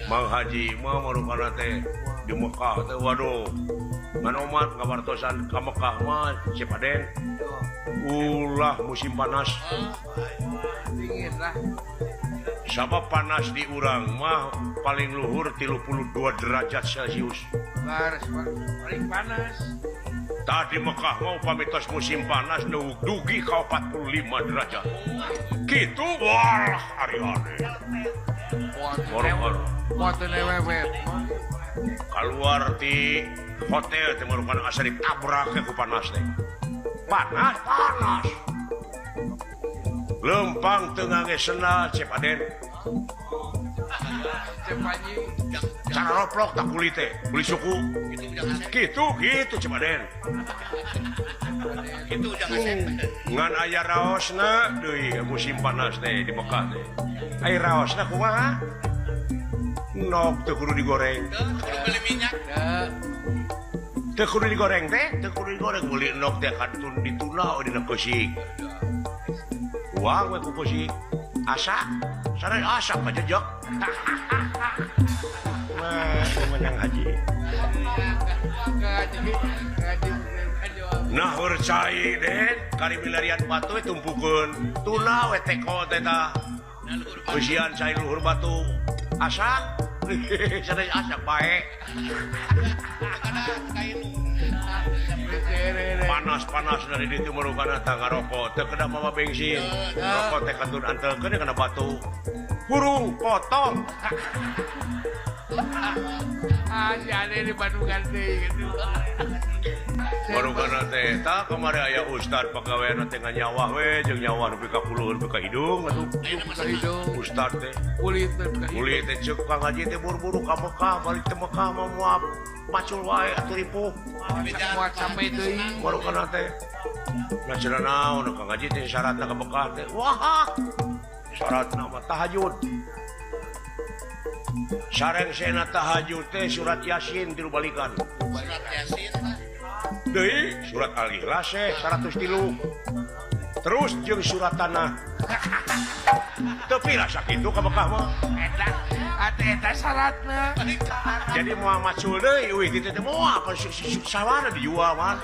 Mang Haji mah marukana teh di Mekah teh waduh ngan omat ngawartosan ka Mekah mah Cipaden ulah musim panas dingin lah sabab panas di urang mah paling luhur 32 derajat Celcius paling panas tadi Mekah mau pamitos musim panas nu dugi ka 45 derajat kitu wah ari-ari keluar di hotel teh merupakan asa ditabrak ku panas teh panas panas lempang teu ngangge sendal Cipaden cara roplok tak kulit teh kulit suku gitu gitu Cipaden gitu ngan aya raosna deui musim panas teh di Mekah teh aya raosna kumaha nok teu kudu digoreng kudu beli minyak teu kudu digoreng teh teu kudu digoreng meuli nok teh kantun dituna dina keusik uang we ku keusik asa sareng asa kajejek wah menang haji nah cai den kari milarian batu tumpukeun tuna we teko teh tah eusian cai luhur batu asak sanes asak bae panas-panas dari ditu marukana tah ngarokok teu kena mama bensin rokok teh kantun antelkeun kana batu hurung potong ah si ane di Bandungan teh gitu marukana teh tah kamari aya ustad pagawean teh nganyawah we jeung nyawah nepi ka puluhun nepi ka hidung atuh ustad teh kulit kulit teh ceuk Kang Haji teh buru-buru ka Mekah balik teh Mekah mah moal pacul wae atuh ripuh moal sampai deui marukana teh nah cenah naon Kang Haji teh syaratna ka Mekah teh wah syaratna mah tahajud sareng sena tahajud teh surat Yasin tilu balikan surat Yasin deui surat Al-Ikhlas teh 103 terus jeung surat tanah teu pira sakitu ka Mekah mah eta atuh eta syaratna jadi moal macul deui euy kitu teh moal sawana dijual mah